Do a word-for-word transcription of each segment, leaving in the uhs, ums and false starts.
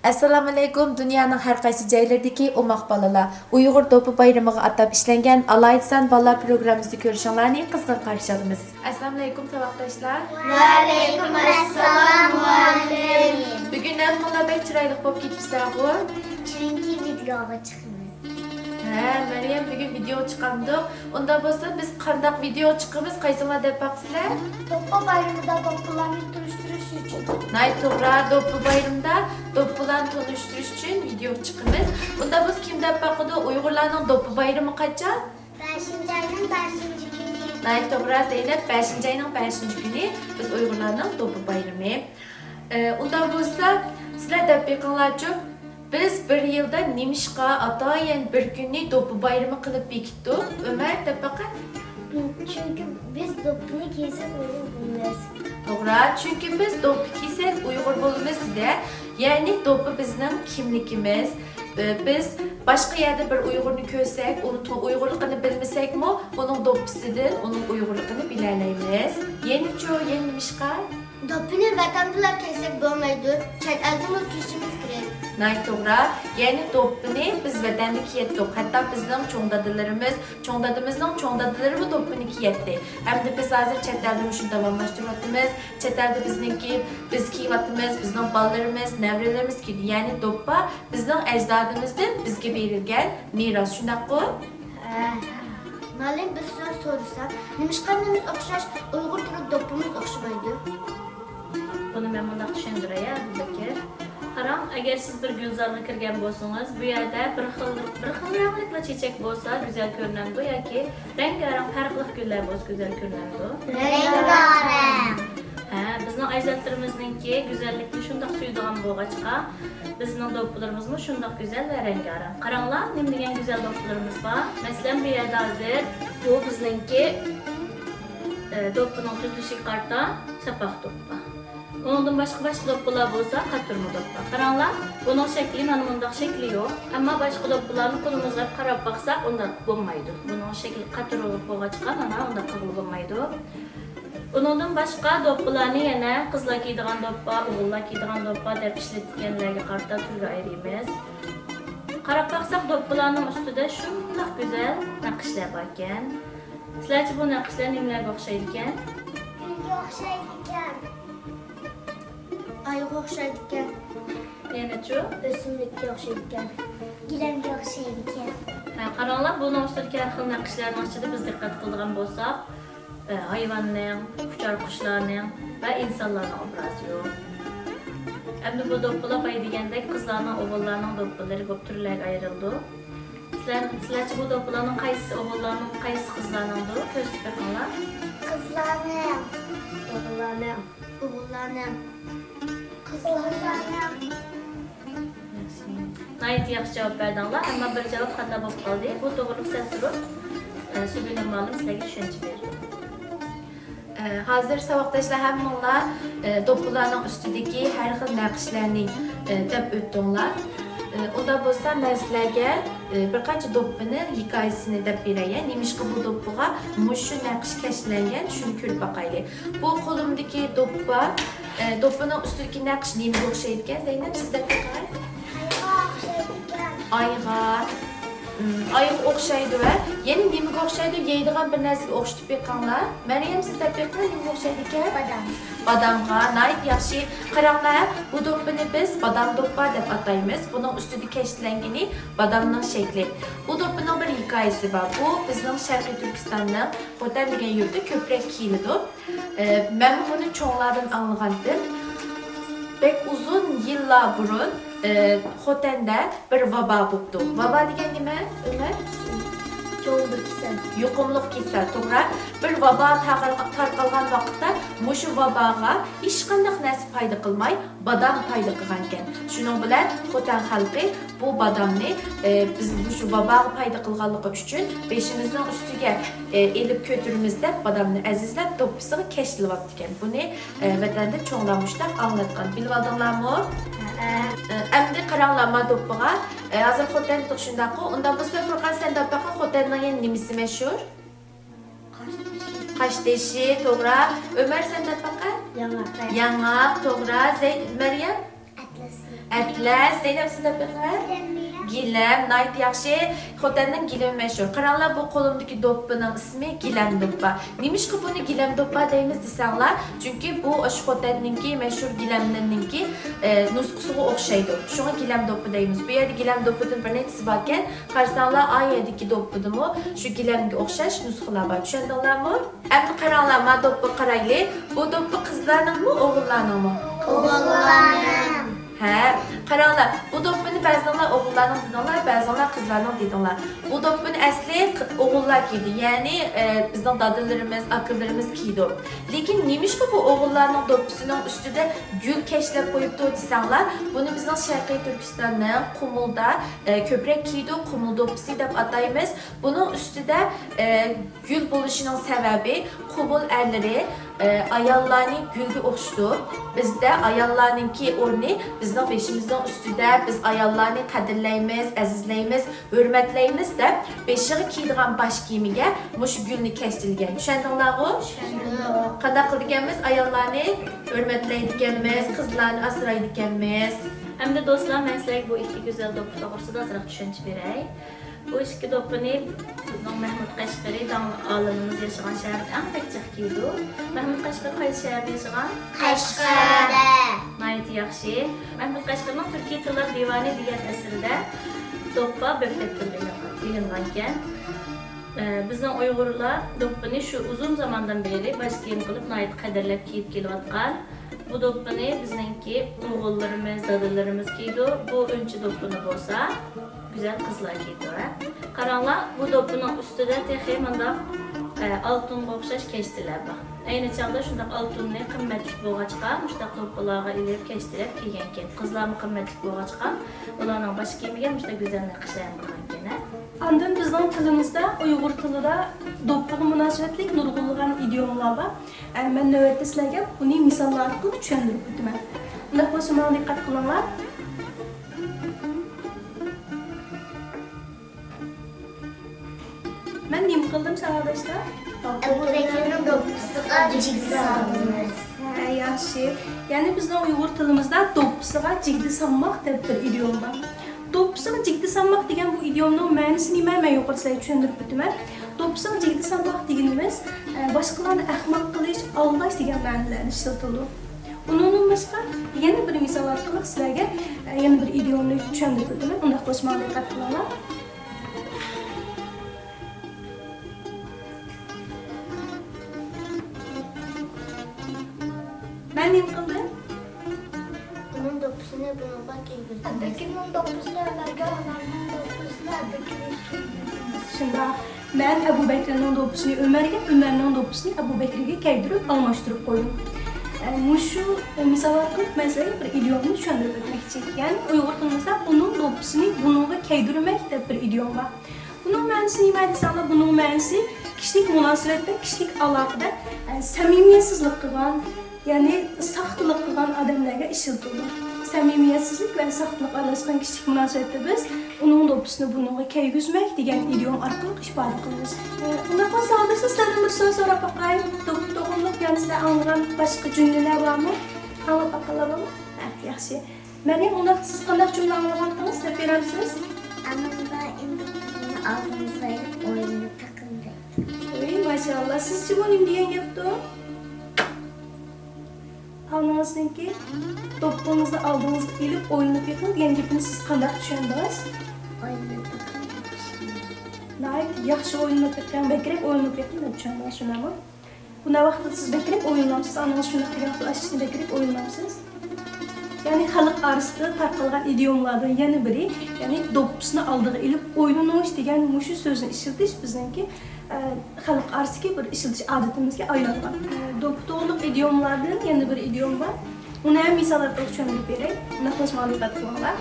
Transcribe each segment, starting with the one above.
ئەسسالامۇئەلەيكۇم، دۇنيانىڭ ھەر قايسى جايلىرىدىكى ئوماق بالىلار! ئۇيغۇر دوپپا بايرىمىغا ئاتاپ ئىشلەنگەن ئالايىتە سان بالىلار پروگراممىسى كۆرۈشۈڭلارنى قىزغىن قارشى ئالىمىز. ئەسسالامۇئەلەيكۇم، ساۋاقداشلار! ۋەئەلەيكۇم ئەسسالام، مۇئەللىم! بۈگۈن ھەممىڭلار بەك چىرايلىق بولۇپ كېتىپسىلەرغۇ؟ چۈنكى ۋىدېئوغا چىقىمىز. ھە، مەريەم، بۈگۈن ۋىدېئو چىقامدۇق؟ ئۇنداق بولسا، بىز قانداق ۋىدېئو چىقىمىز؟ قايسىڭلار دەپ باقىسىلەر؟ دوپپا بايرىمىدا دوپپىلارنى تونۇشتۇرۇش ئۈچۈن. ناھايىتى توغرا، دوپپا بايرىمىدا دوپپىلارنى تونۇشتۇرۇش ئۈچۈن ۋىدېئو چىقىمىز. ئۇنداق بولسا، كىم دەپ باقىدۇ؟ ئۇيغۇرلارنىڭ دوپپا بايرىمى قاچان؟ بەشىنچى ئاينىڭ بەشىنچى كۈنى. ناھايىتى توغرا، زەينەپ، بەشىنچى ئاينىڭ بەشىنچى كۈنى بىز ئۇيغۇرلارنىڭ دوپپا بايرىمى. ئە، ئۇنداق بولسا، سىلەر دەپ بېقىڭلارچۇ، بىز بىر يىلدا نېمىشقا ئاتايىن بىر كۈننى دوپپا بايرىمى قىلىپ بېكىتتۇق؟ ئۆمەر، دەپ بېقە. چۈنكى بىز دوپپىنى كىيسەك ئۇيغۇر بولىمىز. توغرا، چۈنكى بىز دوپپا كىيسەك ئۇيغۇر بولىمىز دېدى. يەنى دوپپا بىزنىڭ كىملىكىمىز. ئە، بىز باشقا يەردە بىر ئۇيغۇرنى كۆرسەك، ئۇنىڭ تو-، ئۇيغۇرلۇقىنى بىلمىسەكمۇ، ئۇنىڭ دوپپىسىدىن ئۇنىڭ ئۇيغۇرلۇقىنى بىلەلەيمىز. يەنىچۇ، يەنە نېمىشقا؟ دوپپىنى ۋەتەندىلا كىيسەك بولمايدۇ، چەت ئەلدىمۇ كىيىشىمىز كېرەك. ناھايىتى توغرا. يەنى دوپپىنى بىز ۋەتەندە كىيەتتۇق. ھەتتا بىزنىڭ چوڭ دادىلىرىمىز، چوڭ دادىمىزنىڭ چوڭ دادىلىرىمۇ دوپپىنى كىيەتتى. ئەمدى بىز ھازىر چەت ئەلدە مۇشۇنى داۋاملاشتۇرۇۋاتىمىز. چەت ئەلدە بىزنىڭكى، بىز كىيىۋاتىمىز، بىزنىڭ بالىلىرىمىز، نەۋرىلىرىمىز كىيىدۇ. يەنى دوپپا بىزنىڭ ئەجدادىمىزدىن بىزگە بېرىلگەن مىراس، شۇنداققۇ؟ ھە. مۇئەللىم، بىر سوئال سورىسام، نېمىشقا نېمىز ئوخشاش، ئۇيغۇر تۈرك دوپپىمىز ئوخشىمايدۇ؟ بۇنى مەن مۇنداق چۈشەندۈرەي، ئەبۇبەكىر. قاراڭ، ئەگەر سىز بىر گۈلزارغا كىرگەن بولسىڭىز، بۇ يەردە بىر خىل، بىر خىل رەڭلىكلا چېچەك بولسا گۈزەل كۆرۈنەمدۇ ياكى رەڭگارەڭ پەرقلىق گۈللەر بولسا گۈزەل كۆرۈنەمدۇ؟ رەڭگارەڭ. ھە، بىزنىڭ ئەجدادلىرىمىزنىڭكى گۈزەللىكنى شۇنداق سۆيىدىغان بولغاچقا، بىزنىڭ دوپپىلىرىمىزمۇ شۇنداق گۈزەل ۋە رەڭگارەڭ. قاراڭلار، نېمە دېگەن گۈزەل دوپپىلىرىمىز بار. مەسىلەن، بۇ يەردە ھازىر بۇ بىزنىڭكى، ئە، دوپپىنىڭ تۈزۈلۈشىگە قارىتا شاپاق دوپپا. ئۇنىڭدىن باشقا، باشقا دوپپىلار بولسا قاتۇرما دوپپا. قاراڭلار، بۇنىڭ شەكلى مانا مۇنداق شەكلى يوق. ئەمما باشقا دوپپىلارنى قولىمىزغا قاراپ باقساق، ئۇنداق بولمايدۇ. بۇنىڭ شەكلى قاتۇرۇلۇپ بولغاچقا، مانا ئۇنداق قىلغىلى بولمايدۇ. ئۇنىڭدىن باشقا دوپپىلارنى يەنە قىزلار كىيىدىغان دوپپا، ئوغۇللار كىيىدىغان دوپپا دەپ ئىشلىتىدىغانلارغا قارىتا تۈرگە ئايرىيمىز. قاراپ باقساق، دوپپىلارنىڭ ئۈستىدە شۇنداق گۈزەل نەقىشلەر باركەن. سىلەرچە بۇ نەقىشلەر نېمىلەرگە ئوخشايدىكەن؟ گۈلگە ئوخشايدىكەن. ئايغا ئوخشايدىكەن. يەنىچۇ؟ ئۆسۈملۈككە ئوخشايدىكەن. گىلەمگە ئوخشايدىكەن. ھە، قاراڭلار، بۇنىڭ ئۈستىدىكى ھەر خىل نەقىشلەرنىڭ ئىچىدە بىز دىققەت قىلىدىغان بولساق، ئە، ھايۋاننىڭ، ئۇچار قۇشلارنىڭ ۋە ئىنسانلارنىڭ ئوبرازى يوق. ئەمدى بۇ دوپپىلار بايا دېگەندەك قىزلارنىڭ، ئوغۇللارنىڭ دوپپىلىرى بولۇپ تۈرلەرگە ئايرىلىدۇ. سىلەر، سىلەرچە بۇ دوپپىلارنىڭ قايسىسى ئوغۇللارنىڭ، قايسىسى قىزلارنىڭدۇ؟ كۆرسىتىپ بېقىڭلار. قىزلارنىڭ. ئوغۇللارنىڭ. ئوغۇللارنىڭ. قىزلارنىڭ. ناھايىتى ياخشى جاۋاب بەردىڭلار، ئەمما بىر جاۋاب خاتا بولۇپ قالدى. بۇ توغرىلىق سەل تۇرۇپ، ئە، سۈبھىنە مۇئەللىم سىلەرگە چۈشەنچە بېرىدۇ. ئە، ھازىر ساۋاقداشلار ھەممىڭلار، ئە، دوپپىلارنىڭ ئۈستىدىكى ھەر خىل نەقىشلەرنى، ئە، دەپ ئۆتتۈڭلار. ئە، ئۇنداق بولسا مەن سىلەرگە، ئە، بىر قانچە دوپپىنى ھېكايىسىنى دەپ بېرەي. نېمىشقا بۇ دوپپىغا مۇشۇ نەقىش كەشلەنگەن، شۇنى كۆرۈپ باقايلى. بۇ قولۇمدىكى دوپپا، ئە، دوپپىنىڭ ئۈستىدىكى نەقىش نېمىگە ئوخشايدىكەن؟ زەينەپ، سىز دەپ بېقىڭ. ئايغا ئوخشايدىكەن. ئايغا. ئايغا ئوخشايدۇ ۋە يەنە نېمىگە ئوخشايدۇ؟ يەيدىغان بىر نەرسىگە ئوخشىتىپ بېقىڭلار. مەريەم، سىز دەپ بېقىڭلار، نېمىگە ئوخشايدىكەن؟ بادام. بادامغا. ناھايىتى ياخشى. قاراڭلار، بۇ دوپپىنى بىز بادام دوپپا دەپ ئاتايمىز. بۇنىڭ ئۈستىدە كەشتىلەنگىنى بادامنىڭ شەكلى. بۇ دوپپىنىڭ بىر ھېكايىسى بار. بۇ بىزنىڭ شەرقىي تۈركىستاننىڭ خوتەن دېگەن يۇرتتا كۆپرەك كىيىلىدۇ. ئە، مەنمۇ بۇنى چوڭلاردىن ئاڭلىغانتىم. بەك ئۇزۇن يىللار بۇرۇن، ئە، خوتەندە بىر ۋابا بوپتۇ. ۋابا دېگەن نېمە، ئۆمەر؟ چوڭ بىر كېسەل. يۇقۇملۇق كېسەل، توغرا. بىر ۋابا تارقالغان، تارقالغان ۋاقىتتا مۇشۇ ۋاباغا ھېچقانداق نەرسە پايدا قىلماي، بادام پايدا قىلغانىكەن. شۇنىڭ بىلەن خوتەن خەلقى بۇ بادامنى، ئە، بىز مۇشۇ ۋاباغا پايدا قىلغانلىقى ئۈچۈن بېشىمىزنىڭ ئۈستىگە، ئە، ئېلىپ كۆتۈرىمىز دەپ، بادامنى ئەزىزلەپ، دوپپىسىغا كەشلىۋاپتىكەن. بۇنى، ئە، ۋەتەندە چوڭلار مۇشۇنداق ئاڭلاتقان. بىلىۋالدىڭلارمۇ؟ ھەئە. ئە، ئەمدى قاراڭلار ما دوپپىغا. ئە، ھازىر خوتەندە شۇنداققۇ؟ ئۇنداق بولسا، فۇرقان، سەن دەپ باققىن، خوتەننىڭ يەنە نېمىسى مەشھۇر؟ قاشتېشى. قاشتېشى، توغرا. ئۆمەر، سەن دەپ باققىن. ياڭاق. ياڭاق، توغرا. زەي-، مەريەم؟ ئەتلىسى. ئەتلەس. زەينەپ، سىز دەپ بېقىڭە. گىلەم، ناھايىتى ياخشى. خوتەننىڭ گىلىمى مەشھۇر. قاراڭلار، بۇ قولۇمدىكى دوپپىنىڭ ئىسمى گىلەم دوپپا. نېمىشقا بۇنى گىلەم دوپپا دەيمىز دېسەڭلار، چۈنكى بۇ ئاشۇ خوتەننىڭكى مەشھۇر گىلەملىرىنىڭكى، ئە، نۇسخىسىغا ئوخشايدۇ. شۇڭا گىلەم دوپپا دەيمىز. بۇ يەردە گىلەم دوپپىدىن بىر نەچچىسى باركەن. قارىساڭلار، ئا يەردىكى دوپپىدىمۇ شۇ گىلەمگە ئوخشاش نۇسخىلار بار. چۈشەندىڭلارمۇ؟ ئەمدى قاراڭلار، ما دوپپىغا قارايلى. بۇ دوپپا قىزلارنىڭمۇ، ئوغۇللارنىڭمۇ؟ ئوغۇللارنىڭ. ھە، قاراڭلار، بۇ دوپپىنى بەزىڭلار ئوغۇللارنىڭ دېدىڭلار، بەزىڭلار قىزلارنىڭ دېدىڭلار. بۇ دوپپىنى ئەسلى ق-، ئوغۇللار كىيىدۇ، يەنى، ئە، بىزنىڭ دادىلىرىمىز، ئاكىلىرىمىز كىيىدۇ. لېكىن نېمىشقا بۇ ئوغۇللارنىڭ دوپپىسىنىڭ ئۈستىدە گۈل كەشلەپ قويۇپتۇ دېسەڭلار، بۇنى بىزنىڭ شەرقىي تۈركىستاننىڭ قۇمۇلدا، ئە، كۆپرەك كىيىدۇ، قۇمۇل دوپپىسى دەپ ئاتايمىز. بۇنىڭ ئۈستىدە، ئە، گۈل بولۇشىنىڭ سەۋەبى، قۇمۇل ئەرلىرى، ئە، ئاياللارنى گۈلگە ئوخشىتىپ، بىزدە ئاياللارنىڭكى ئورنى، بىزنىڭ بېشىمىزنىڭ ئۈستىدە، بىز ئاياللارنى قەدىرلەيمىز، ئەزىزلەيمىز، ھۆرمەتلەيمىز دەپ، بېشىغا كىيىدىغان باش كىيىمىگە مۇشۇ گۈلنى كەشتىلىگەن. چۈشەندىڭلارغۇ؟ چۈشەندۇق. قانداق قىلىدىكەنمىز؟ ئاياللارنى ھۆرمەتلەيدىكەنمىز، قىزلارنى ئاسرايدىكەنمىز. ئەمدى دوستلار، مەن سىلەرگە بۇ ئىككى گۈزەل دوپپا توغرىسىدا ئازراق چۈشەنچە بېرەي. بۇ ئىككى دوپپىنى بىزنىڭ مەھمۇد قەشقىرى داڭلىق ئالىمىمىز ياشىغان شەھەردە ئەڭ بەك جىق كىيىدۇ. مەھمۇد قەشقىرى قايسى شەھەردە ياشىغان؟ قەشقەردە. ناھايىتى ياخشى. مەھمۇد قەشقىرىنىڭ تۈركىي تىللار دىۋانى دېگەن ئەسىرىدە دوپپا بۆھتەپ تىلغا ئېلىنغان، ئېلىنغانىكەن. ئە، بىزنىڭ ئۇيغۇرلار دوپپىنى شۇ ئۇزۇن زاماندىن بېرى باش كىيىم قىلىپ ناھايىتى قەدىرلەپ كىيىپ كېلىۋاتقان. بۇ دوپپىنى بىزنىڭكى ئوغۇللىرىمىز، دادىلىرىمىز كىيىدۇ. بۇ ئۈنچە دوپپىنى بولسا گۈزەل قىزلار كىيىدۇ، ھە. قاراڭلار، بۇ دوپپىنىڭ ئۈستىدە تېخى مۇنداق، ئە، ئالتۇنغا ئوخشاش كەشتىلەر بار. ئەينى چاغدا شۇنداق ئالتۇننى قىممەتلىك بولغاچقا، مۇشۇنداق دوپپىلارغا ئېلىپ كەشتىلەپ كىيگەنىكەن. قىزلارمۇ قىممەتلىك بولغاچقا، ئۇلارنىڭ باش كىيىمىگە مۇشۇنداق گۈزەل نەقىشلەرنى قىلغانىكەن، ھە. ئاندىن بىزنىڭ تىلىمىزدا، ئۇيغۇر تىلىدا دوپپىغا مۇناسىۋەتلىك نۇرغۇنلىغان ئىدىيوملار بار. ئە، مەن نۆۋەتتە سىلەرگە بۇنى مىساللار ئارقىلىق چۈشەندۈرۈپ ئۆتىمەن. ئۇنداق بولسا ماڭا دىققەت قىلىڭلار. مەن نېمە قىلدىم، ساۋاقداشلار؟ ئەبۇ بەكرىنىڭ دوپپىسىغا جىگدە سالدىڭىز. ھە، ياخشى. يەنى بىزنىڭ ئۇيغۇر تىلىمىزدا دوپپىسىغا جىگدە سالماق دەپ بىر ئىدىيوم بار. دوپپىسىغا جىگدە سالماق دېگەن بۇ ئىدىيومنىڭ مەنىسى نېمە؟ مەن يۇقىرى سىلەرگە چۈشەندۈرۈپ ئۆتىمەن. دوپپىسىغا جىگدە سالماق دېگىنىمىز، ئە، باشقىلارنى ئەخمەق قىلىش، ئالداش دېگەن مەنىلەردە ئىشلىتىلىدۇ. ئۇنىڭدىن باشقا يەنە بىر مىسال ئارقىلىق سىلەرگە، ئە، يەنە بىر ئىدىيومنى چۈشەندۈرۈپ ئۆتىمەن. ئۇنداق بولسا ماڭا دىققەت قىلىڭلار. مەن نېمە قىلدىم؟ ئۇنىڭ دوپپىسىنى بۇنىڭغا كىيگۈزدۈم. ئەبۇبەكرىنىڭ دوپپىسىنى ئۆمەرگە، ئۆمەرنىڭ دوپپىسىنى ئەبۇبەكرىگە كىيگۈزدۈم. شۇنداق. مەن ئەبۇبەكرىنىڭ دوپپىسىنى ئۆمەرگە، ئۆمەرنىڭ دوپپىسىنى ئەبۇبەكرىگە كىيدۈرۈپ ئالماشتۇرۇپ قويدۇم. ئە، مۇشۇ مىسال ئارقىلىق مەن سىلەرگە بىر ئىدىيومنى چۈشەندۈرۈپ ئۆتمەكچى. يەنى ئۇيغۇر تىلىمىزدا ئۇنىڭ دوپپىسىنى بۇنىڭغا كىيدۈرمەك دەپ بىر ئىدىيوم بار. بۇنىڭ مەنىسى نېمە دېسەڭلار، بۇنىڭ مەنىسى كىشىلىك مۇناسىۋەتتە، كىشىلىك ئالاقىدە، ئە، سەمىمىيەتسىزلىك قىلغان، يەنى ساختىلىق قىلغان ئادەملەرگە ئىشلىتىلىدۇ. سەمىمىيەتسىزلىك ۋە ساختىلىق ئارىلاشقان كىشىلىك مۇناسىۋەتتە بىز ئۇنىڭ دوپپىسىنى بۇنىڭغا كىيگۈزمەك دېگەن ئىدىيوم ئارقىلىق ئىپادە قىلىمىز. ئە، ئۇنداق بولسا، ساۋاقداشلار، سىلەردىن بىر سوئال سوراپ باقاي. دوپپا توقۇملۇق، يەنى سىلەر ئاڭلىغان باشقا جۈملىلەر بارمۇ؟ ئاڭلاپ باققانلار بارمۇ؟ ھە، ياخشى. مەريەم، ئۇنداقتا سىز قانداق جۈملە ئاڭلىغانتىڭىز، دەپ بېرەمسىز؟ ئەمما ئەمدى بىزنى ئالدىمىزغا ئېلىپ ئويۇننى تېقىڭ دەيدۇ. ۋەي، ماشائاللا، سىزچىمۇ نېمە دېگەن گەپتۇ؟ ئانىڭىزنىڭكى دوپپىڭىزنى ئالدىڭىزغا ئېلىپ ئويۇننى تېقىڭ دېگەن گېپىنى سىز قانداق چۈشەندىڭىز؟ ئويۇننى تېقىڭ دەپ چۈشەندىم. ناھايىتى ياخشى ئويۇننى تېقىڭ، بەكرەك ئويۇننى تېقىڭ دەپ چۈشەندىڭىز، شۇنداقمۇ؟ بۇنداق ۋاقىتتا سىز بەكرەك ئويلىنامسىز؟ ئانىڭىز شۇنداق دېگەن ئاشۇنى بەكرەك ئويلىنامسىز؟ يەنى خەلق ئارىسىدا تارقالغان ئىدىيوملاردىن يەنە بىرى، يەنى دوپپىسىنى ئالدىغا ئېلىپ ئويلىنىش دېگەن مۇشۇ سۆزنى ئىشلىتىش بىزنىڭكى، ئە، خەلق ئارىسىدىكى بىر ئىشلىتىش ئادىتىمىزگە ئايلانغان. ئە، دوپپا توغرىلىق ئىدىيوملاردىن يەنە بىر ئىدىيوم بار. ئۇنى ھەم مىسال ئارقىلىق چۈشەندۈرۈپ بېرەي. ئۇنداق بولسا ماڭا دىققەت قىلىڭلار.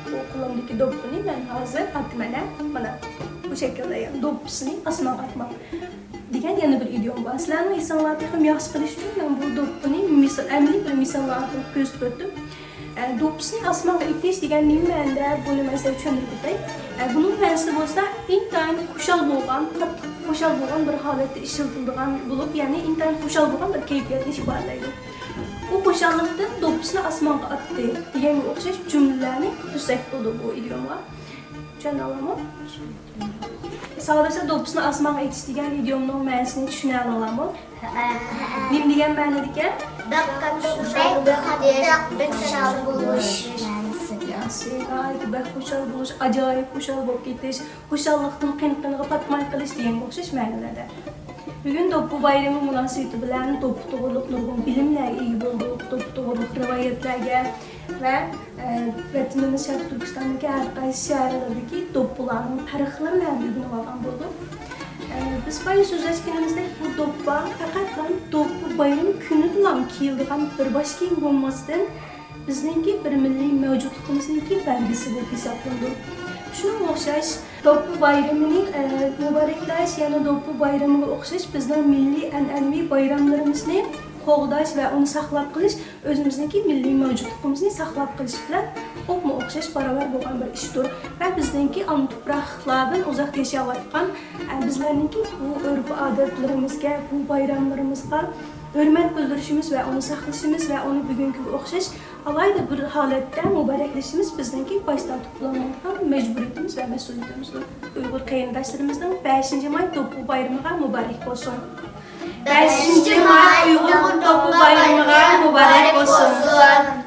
بۇ قولۇمدىكى دوپپىنى مەن ھازىر ئاتىمەن، ھە؟ مانا، بۇ شەكىلدە، يەنى دوپپىسىنى ئاسمانغا ئاتماق دېگەن يەنە بىر ئىدىيوم بار. سىلەرنىڭ ئېسىڭلاردا تېخىمۇ ياخشى قېلىشى ئۈچۈن مەن بۇ دوپپىنى مىسال، ئەمەلىي بىر مىساللار ئارقىلىق كۆرسىتىپ ئۆتتۈم. ئە، دوپپىسىنى ئاسمانغا ئېتىش دېگەن نېمە مەنىدە؟ بۇنى مەن سىلەرگە چۈشەندۈرۈپ ئۆتەي. ئە، بۇنىڭ مەنىسى بولسا، ئىنتايىن خۇشال بولغان، قاتتىق خۇشال بولغان بىر ھالەتتە ئىشلىتىلىدىغان بولۇپ، يەنى ئىنتايىن خۇشال بولغان بىر كەيپىياتنى ئىپادىلەيدۇ. ئۇ خۇشاللىقتىن دوپپىسىنى ئاسمانغا ئاتتى دېگەنگە ئوخشاش جۈملىلەرنى تۈزسەك بولىدۇ بۇ ئىدىيومغا. چۈشەندىڭلارمۇ؟ ساۋاقداشلار، دوپپىسىنى ئاسمانغا ئېتىش دېگەن ئىدىيومنىڭ مەنىسىنى چۈشىنەلىڭلارمۇ؟ نېمە دېگەن مەنىدىكەن؟ بەك قاتتىق، بەك قاتتىق، بەك خۇشال بولۇش مەنىسى. ياخشى، ناھايىتى بەك خۇشال بولۇش، ئاجايىپ خۇشال بولۇپ كېتىش، خۇشاللىقتىن قىن-قىنىغا پاتماي قېلىش دېگەنگە ئوخشاش مەنىلەردە. بۈگۈن دوپپا بايرىمى مۇناسىۋىتى بىلەن دوپپا توغرۇلۇق نۇرغۇن بىلىملەرگە ئىگە بولدۇق، دوپپا توغرۇلۇق رىۋايەتلەرگە ۋە، ئە، ۋەتىنىمىز شەرقىي تۈركىستاندىكى ھەر قايسى شەھەرلەردىكى دوپپىلارنىڭ پەرقلىرىنى ھەم ئۆگىنىۋالغان بولدۇق. ئە، بىز بايا سۆزلەشكىنىمىزدەك، بۇ دوپپا پەقەتلا دوپپا بايرىمى كۈنىدىلا كىيىلىدىغان بىر باش كىيىم بولماستىن، بىزنىڭكى بىر مىللىي مەۋجۇتلۇقىمىزنىڭكى بەلگىسى بولۇپ ھېسابلىنىدۇ. شۇنىڭغا ئوخشاش، دوپپا بايرىمىنى، ئە، مۇبارەكلەش، يەنى دوپپا بايرىمىغا ئوخشاش بىزنىڭ مىللىي ئەنئەنىۋى بايراملىرىمىزنى قوغداش ۋە ئۇنى ساقلاپ قېلىش ئۆزىمىزنىڭكى مىللىي مەۋجۇتلۇقىمىزنى ساقلاپ قېلىش بىلەن ئوپمۇ ئوخشاش باراۋەر بولغان بىر ئىشتۇر. ۋە بىزنىڭكى ئانا تۇپراقلاردىن ئۇزاق ياشاۋاتقان، ئە، بىزلەرنىڭكى بۇ ئۆرپ-ئادەتلىرىمىزگە، بۇ بايراملىرىمىزغا ھۆرمەت بىلدۈرۈشىمىز ۋە ئۇنى ساقلىشىمىز ۋە ئۇنى بۈگۈنكىگە ئوخشاش ئالاھىدە بىر ھالەتتە مۇبارەكلىشىمىز بىزنىڭكى باش تارتىپ بولالمايدىغان مەجبۇرىيىتىمىز ۋە مەسئۇلىيىتىمىزدۇر. ئۇيغۇر قېرىنداشلىرىمىزنىڭ بەشىنچى ماي دوپپا بايرىمىغا مۇبارەك بولسۇن! بەشىنچى ماي ئۇيغۇر دوپپا بايرىمىغا مۇبارەك بولسۇن!